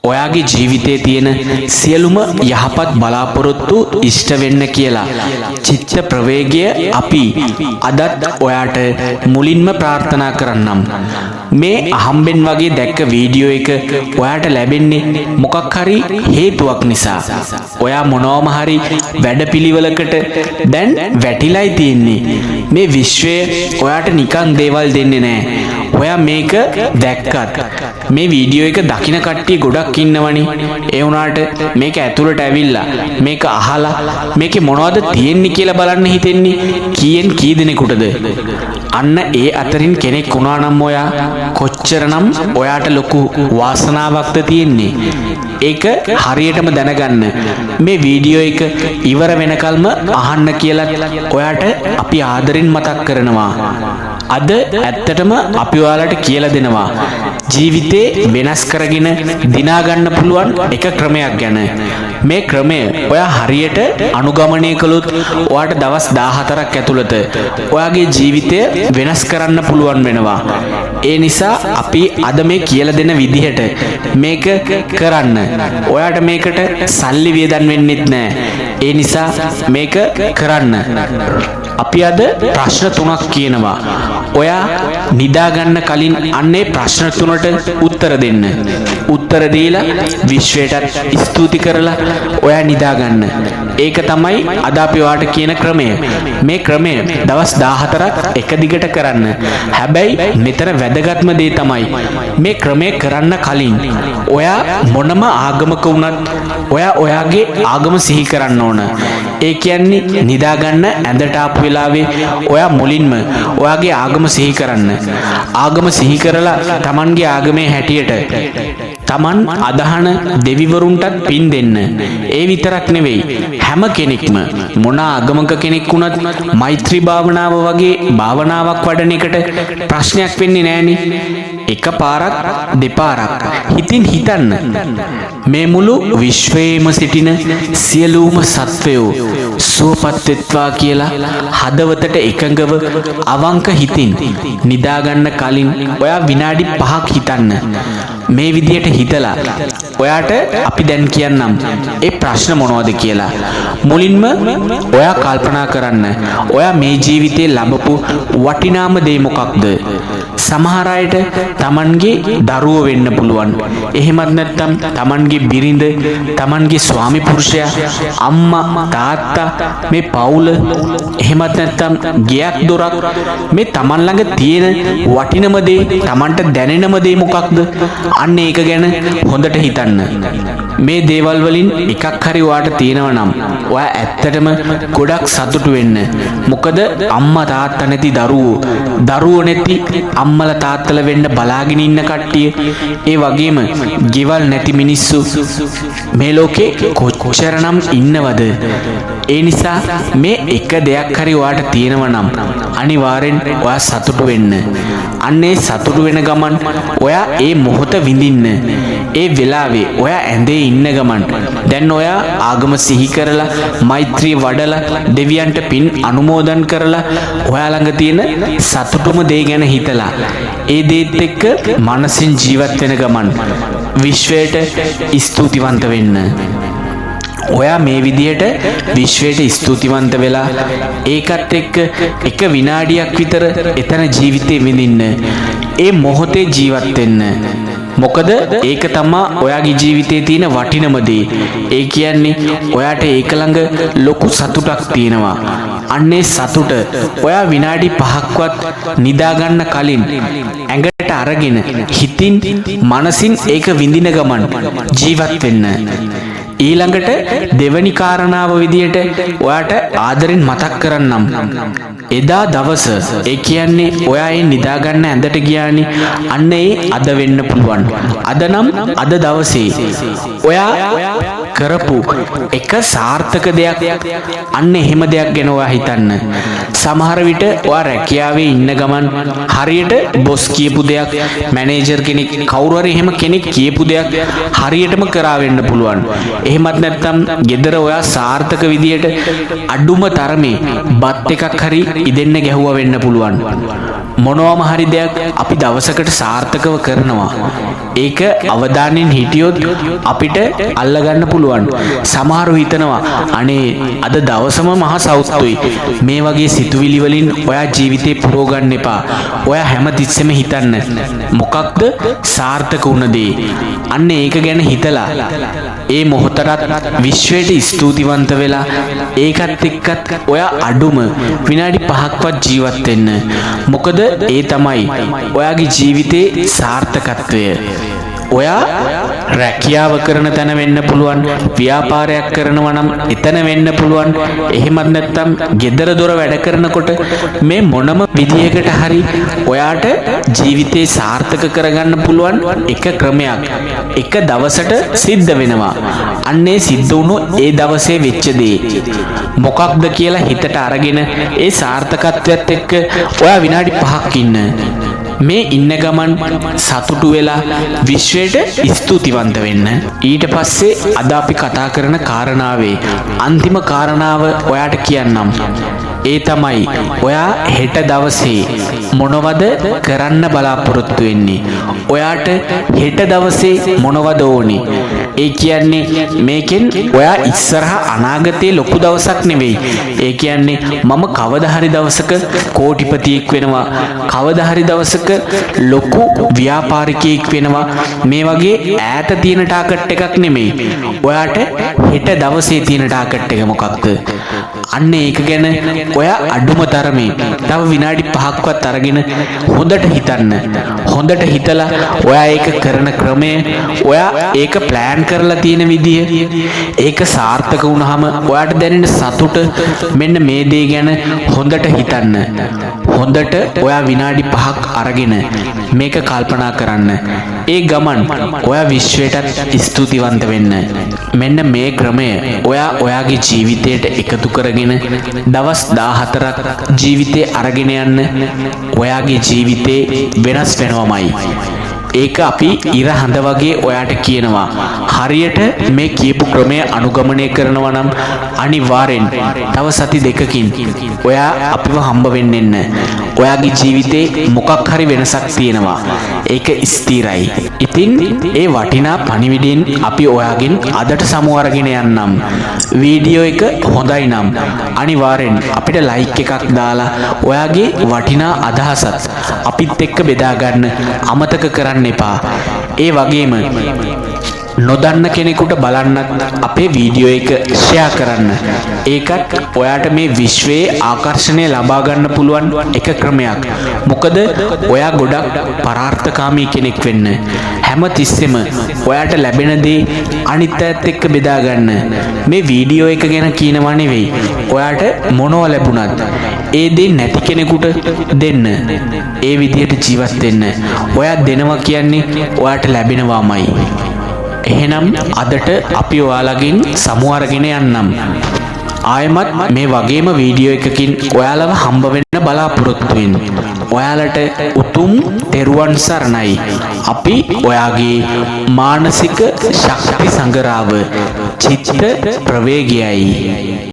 ඔයාගේ ජීවිතයේ තියෙන සියලුම යහපත් බලාපොරොත්තු ඉෂ්ට වෙන්න කියලා චිත්ත ප්‍රවේගය අපි අදත් ඔයාට මුලින්ම ප්‍රාර්ථනා කරන්නම්. මේ අහම්බෙන් වගේ දැක්ක වීඩියෝ එක ඔයාට ලැබෙන්නේ මොකක් හරි හේතුවක් නිසා. ඔයා මොනවම හරි වැඩපිළිවෙලකට දැන් වැටිලයි තියෙන්නේ. මේ විශ්වය ඔයාට නිකන් දේවල් දෙන්නේ නෑ. ඔයා මේක දැක්කත් මේ වීඩියෝ එක දකින කට්ටිය ගොඩක් ඉන්නවනේ. ඒ වුණාට මේක ඇතුළට ඇවිල්ලා මේක අහලා මේකේ මොනවද තියෙන්නේ කියලා බලන්න හිතෙන්නේ කීයෙන් කී දෙනෙකුටද? අන්න ඒ අතරින් කෙනෙක් වුණා නම් ඔයා කොච්චරනම් ඔයාට ලොකු වාසනාවක්ද තියෙන්නේ. ඒක හරියටම දැනගන්න මේ වීඩියෝ එක ඉවර වෙනකල්ම අහන්න කියලත් ඔයාට අපි ආදරෙන් මතක් කරනවා. අද ඇත්තටම අපි ඔයාලට කියලා දෙනවා ජීවිතේ වෙනස් කරගෙන දිනා ගන්න පුළුවන් එක ක්‍රමයක් ගැන. මේ ක්‍රමය ඔයා හරියට අනුගමනය කළොත් ඔයාට දවස් 14ක් ඇතුළත ඔයාගේ ජීවිතය වෙනස් කරන්න පුළුවන් වෙනවා. ඒ නිසා අපි අද මේ කියලා දෙන විදිහට මේක කරන්න. ඔයාට මේකට සල්ලි වියදම් වෙන්නෙත් නෑ. ඒ නිසා මේක කරන්න. අපි අද ප්‍රශ්න තුනක් කියනවා. ඔයා නිදා ගන්න කලින් අන්නේ ප්‍රශ්න තුනට උත්තර දෙන්න. උත්තර දීලා විශ්වයටත් ස්තුති කරලා ඔයා නිදා ගන්න. ඒක තමයි අද අපි ඔයාට කියන ක්‍රමය. මේ ක්‍රමය දවස් 14ක් එක දිගට කරන්න. හැබැයි මෙතන වැදගත්ම දේ තමයි මේ ක්‍රමය කරන්න කලින් ඔයා මොනම ආගමක වුණත් ඔයා ඔයාගේ ආගම සිහි කරන්න ඕන. ඒ කියන්නේ නිදා ගන්න ඇඳට ආපු වෙලාවේ ඔයා මුලින්ම ඔයාගේ ආගම සිහි කරන්න. ආගම සිහි කරලා තමන්ගේ ආගමේ හැටියට තමන් අදහන දෙවිවරුන්ටත් පින් දෙන්න. ඒ විතරක් නෙවෙයි, හැම කෙනෙක්ම මොන ආගමක කෙනෙක් වුණත් මෛත්‍රී භාවනාව වගේ භාවනාවක් වඩන එකට ප්‍රශ්නයක් වෙන්නේ නෑනේ. එක පාරක් දෙපාරක් හිතින් හිතන්න, මේ මුළු විශ්වයේම සිටින සියලුම සත්වයෝ සුවපත් වෙත්වා කියලා හදවතට එකඟව අවංක හිතින් නිදාගන්න කලින් ඔයා විනාඩි 5ක් හිතන්න. මේ විදියට හිතලා ඔයාට අපි දැන් කියන්නම් ඒ ප්‍රශ්න මොනවද කියලා. මුලින්ම ඔයා කල්පනා කරන්න, ඔයා මේ ජීවිතේ ලබපු වටිනාම දේ මොකක්ද? සමහර අයට තමන්ගේ දරුවෝ වෙන්න පුළුවන්. එහෙමත් නැත්නම් තමන්ගේ බිරිඳ, තමන්ගේ ස්වාමි පුරුෂයා, අම්මා, තාත්තා, මේ පවුල, එහෙමත් නැත්නම් ගෙයක් දොරක්, මේ තමන් ළඟ තියෙන වටිනම දේ, තමන්ට දැනෙනම දේ මොකක්ද? අන්න ඒක ගැන හොඳට හිතන්න. මේ දේවල් වලින් එකක් හරි ඔයාට තියෙනවා නම් ඔයා ඇත්තටම ගොඩක් සතුටු වෙන්න. මොකද අම්මා තාත්තා නැති දරුවෝ, දරුවෝ නැති අම්මලා තාත්තලා වෙන්න බලාගෙන ඉන්න කට්ටිය, ඒ වගේම ගෙවල් නැති මිනිස්සු මේ ලෝකේ කොච්චරනම් ඉන්නවද? ඒ නිසා මේ එක දෙයක් හරි ඔයාට තියෙනවා නම් අනිවාර්යෙන් ඔයා සතුටු වෙන්න. අන්න ඒ සතුටු වෙන ගමන් ඔයා ඒ මොහොත විඳින්න. ඒ වෙලාවේ ඔයා ඇඳේ ඉන්න ගමන් දැන් ඔයා ආගම සිහි කරලා, මෛත්‍රිය වඩලා, දෙවියන්ට පින් අනුමෝදන් කරලා, ඔයා ළඟ තියෙන සතුටුම දේ ගැන හිතලා ඒ දේත් එක්ක මනසින් ජීවත් වෙන ගමන් විශ්වයට ස්තුතිවන්ත වෙන්න. ඔයා මේ විදිහට විශ්වයට ස්තුතිවන්ත වෙලා ඒකත් එක්ක එක විනාඩියක් විතර එතන ජීවිතේ විඳින්න. ඒ මොහොතේ ජීවත් වෙන්න. මොකද ඒක තමා ඔයාගේ ජීවිතේ තියෙන වටිනම දේ. ඒ කියන්නේ ඔයාට ඒක ළඟ ලොකු සතුටක් තියෙනවා. අන්නේ සතුට ඔයා විනාඩි 5ක්වත් නිදා ගන්න කලින් ඇඟට අරගෙන හිතින් මනසින් ඒක විඳින ගමන් ජීවත් වෙන්න. ඊළඟට දෙවනි කාරණාව විදියට ඔයාට ආදරෙන් මතක් කරන්නම්. එදා දවස, ඒ කියන්නේ ඔයා ඒ නිදා ගන්න ඇඳට ගියානේ, අන්න ඒ අද වෙන්න පුළුවන්. අද නම් අද දවසේ ඔයා කරපු එක සාර්ථක දෙයක්, අන්න එහෙම දෙයක් ගැන ඔයා හිතන්න. සමහර විට ඔයා රැකියාවේ ඉන්න ගමන් හරියට බොස් කියපු දෙයක්, මැනේජර් කෙනෙක්, කවුරු හරි එහෙම කෙනෙක් කියපු දෙයක් හරියටම කරා වෙන්න පුළුවන්. එහෙමත් නැත්නම් ගෙදර ඔයා සාර්ථක විදියට අඩුම තරමේ බත් එකක් හරි ඉදෙන්න ගැහුවා වෙන්න පුළුවන්. මොනවම හරි දෙයක් අපි දවසකට සාර්ථකව කරනවා. ඒක අවධානයෙන් හිටියොත් අපිට අල්ලගන්න පුළුවන්. සමහරු හිතනවා අනේ අද දවසම මහ සෞත්තුයි. මේ වගේ සිතුවිලි වලින් ඔයා ජීවිතේ පුරව ගන්න එපා. ඔයා හැමතිස්සෙම හිතන්න මොකක්ද සාර්ථක වුණ දේ. අන්න ඒක ගැන හිතලා ඒ මොහොතටත් විශ්වයට ස්තුතිවන්ත වෙලා ඒකත් එක්කත් ඔයා අඩුම විනාඩි 5ක්වත් ජීවත් වෙන්න. මොකද ඒ තමයි ඔයාගේ ජීවිතේ සාර්ථකත්වය. ඔයා රැකියාව කරන තැන වෙන්න පුළුවන්, ව්‍යාපාරයක් කරනවා නම් එතන වෙන්න පුළුවන්, එහෙමත් නැත්නම් ගෙදර දොර වැඩ කරනකොට මේ මොනම විදියකට හරි ඔයාට ජීවිතේ සාර්ථක කරගන්න පුළුවන් එක ක්‍රමයක් එක දවසට සිද්ධ වෙනවා. අන්නේ සිද්ධ වුණු ඒ දවසේ වෙච්ච දේ මොකක්ද කියලා හිතට අරගෙන ඒ සාර්ථකත්වයත් එක්ක ඔයා විනාඩි 5ක් ඉන්න. මේ ඉන්න ගමන් සතුටු වෙලා විශ්වයට ස්තුතිවන්ත වෙන්න. ඊට පස්සේ අද අපි කතා කරන කාරණාවේ අන්තිම කාරණාව ඔයාට කියන්නම්. ඒ තමයි ඔයා හෙට දවසේ මොනවද කරන්න බලාපොරොත්තු වෙන්නේ? ඔයාට හෙට දවසේ මොනවද ඕනේ? ඒ කියන්නේ මේකෙන් ඔයා ඉස්සරහ අනාගතේ ලොකු දවසක් නෙවෙයි. ඒ කියන්නේ මම කවදා හරි දවසක කෝටිපතියෙක් වෙනවා. කවදා හරි දවසක ලොකු ව්‍යාපාරිකයෙක් වෙනවා. මේ වගේ ඈත තියෙන ටාගට් එකක් නෙමෙයි. ඔයාට හෙට දවසේ තියෙන ටාගට් එක මොකක්ද? අන්න ඒක ගැන ඔයා අඩුම තරමේ තව විනාඩි 5ක්වත් අරගෙන හොඳට හිතන්න. හොඳට හිතලා ඔයා ඒක කරන ක්‍රමය, ඔයා ඒක ප්ලෑන් කරලා තියෙන විදිය, ඒක සාර්ථක වුණාම ඔයාට දැනෙන සතුට, මෙන්න මේ දේ ගැන හොඳට හිතන්න. හොඳට ඔයා විනාඩි 5ක් අරගෙන මේක කල්පනා කරන්න. ඒ ගමන් ඔයා විශ්වයටත් ස්තුතිවන්ත වෙන්න. මෙන්න මේ ක්‍රමය ඔයා ඔයාගේ ජීවිතයට එකතු කරගෙන දවස් 14ක් ජීවිතේ අරගෙන යන්න. ඔයාගේ ජීවිතේ වෙනස් වෙනවමයි. ඒක අපි ඉර හඳ වගේ ඔයාට කියනවා. හරියට මේ කියපු ක්‍රමය අනුගමනය කරනවා නම් අනිවාර්යෙන් තව සති 2කින් ඔයා අපිව හම්බ වෙන්න එන්න. ඔයාගේ ජීවිතේ මොකක් හරි වෙනසක් තියෙනවා. ඒක ස්ථිරයි. ඉතින් ඒ වටිනා පණිවිඩයෙන් අපි ඔයාගෙන් අදට සමු අරගෙන යන්නම්. වීඩියෝ එක හොඳයි නම් අනිවාර්යෙන් අපිට ලයික් එකක් දාලා ඔයාගේ වටිනා අදහසත් අපිත් එක්ක බෙදා ගන්න අමතක කරන්න එපා. ඒ වගේම නොදන්න කෙනෙකුට බලන්නත් අපේ වීඩියෝ එක ෂෙයා කරන්න. ඒකත් ඔයාට මේ විශ්වයේ ආකර්ෂණය ලබා ගන්න පුළුවන් එක ක්‍රමයක්. මොකද ඔයා ගොඩක් පරාර්ථකාමී කෙනෙක් වෙන්න. හැම තිස්සෙම ඔයාට ලැබෙන දේ අනිත් අයත් එක්ක බෙදා ගන්න. මේ වීඩියෝ එක ගැන කියනවා නෙවෙයි. ඔයාට මොනවා ලැබුණත් ඒ දේ නැති කෙනෙකුට දෙන්න. ඒ විදිහට ජීවත් වෙන්න. ඔයා දෙනවා කියන්නේ ඔයාට ලැබෙනවාමයි. එහෙනම් අදට අපි ඔයාලගෙන් සමු අරගෙන යන්නම්. ආයෙමත් මේ වගේම වීඩියෝ එකකින් ඔයාලව හම්බ වෙන්න බලාපොරොත්තු වෙන්න. ඔයාලට උතුම් තෙරුවන් සරණයි. අපි ඔයාගේ මානසික ශක්ති සංගරාව චිත්ත ප්‍රවේගයයි.